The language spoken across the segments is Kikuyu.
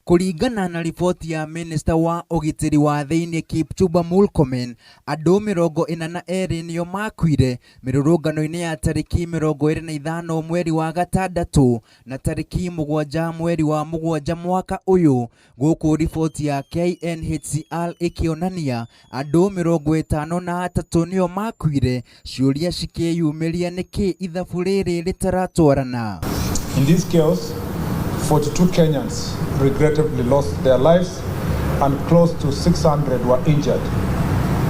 Kũringana na riboti ya minista wa ũgitĩri wa thĩinĩ Kipchumba Murkomen, andũ 42 nĩo makuire mĩrũrũngano-inĩ ya tarĩki 25 mweri wa gatandatũ na tarĩki 7 mweri wa mũgwanja mwaka ũyũ, gũkũ riboti ya KNHCR ĩkĩonania andũ 53 nĩo makuire, ciũria cikĩyumĩria nĩkĩ ithabu rĩrĩ rĩtaratwarana. In this chaos, 42 Kenyans regrettably lost their lives and close to 600 were injured.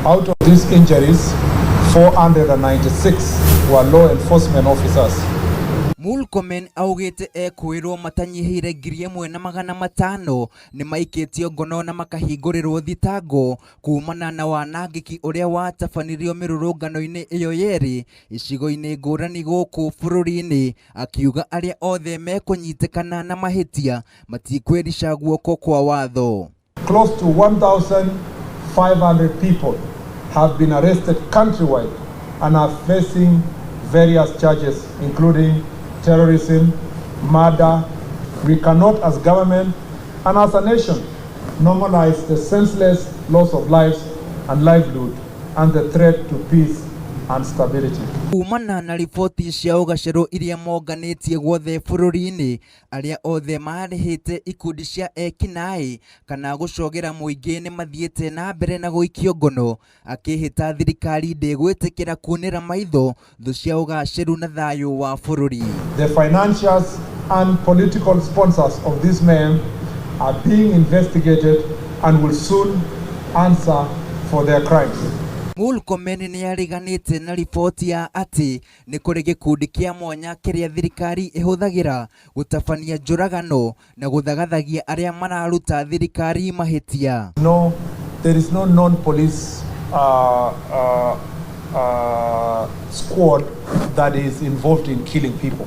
Out of these injuries, 496 were law enforcement officers. Murkomen augĩte ekũĩrwo matanyihĩire 1,500 nĩmaikĩtio ngono na makahingũrĩrwo thitango kumana na wanangĩki ũrĩa watabanirio mĩrũrũngano-inĩ ĩyo yerĩ icigo-inĩ ngũrani gũkũ bũrũri-inĩ, akiuga arĩa othe mekũnyitĩkana na mahĩtia matikwĩrica guoko kwa watho. Close to 1,500 people have been arrested countrywide and are facing various charges, including terrorism, murder. We cannot, as government and as a nation, normalize the senseless loss of lives and livelihood and the threat to peace and stability. Kumana na riboti cia ũgacerũ iria monganĩtie guothe bũrũri-inĩ, arĩa othe marĩhĩte ikundi cia ekinaĩ kana gũcogera mũingĩ nĩ mathiĩte na mbere na gũikio ngono, akĩhĩta thirikari ndĩgwĩtĩkĩra kuonera maitho thũ cia ũgacĩru na thayũ wa bũrũri. The financiers and political sponsors of this men are being investigated and will soon answer for their crimes. Murkomen nĩ areganĩte na riboti ya atĩ nĩ kũrĩ gĩkundi kĩa mwanya kĩrĩa thirikari ĩhũthagĩra gũtabania njũragano na gũthagathagia arĩa mararuta thirikari mahĩtia. No, there is no non-police squad that is involved in killing people,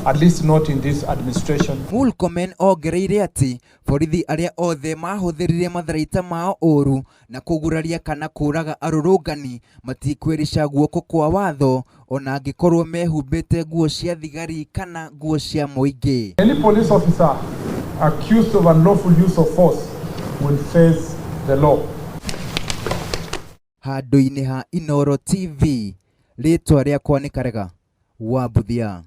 at least not in this administration. Murkomen ongereire atĩ borithi arĩa othe mahũthĩrire matharaita mao ũru na kũguraria kana kũraga arũrũngani matikwĩrica guoko kwa watho ona angĩkorwo mehumbĩte nguo cia thigari kana nguo cia mũingĩ. Any police officer accused of unlawful use of force will face the law. Handũ-inĩ ha Inooro TV, rĩtwa rĩakwa nĩ Karega wa Mbuthia.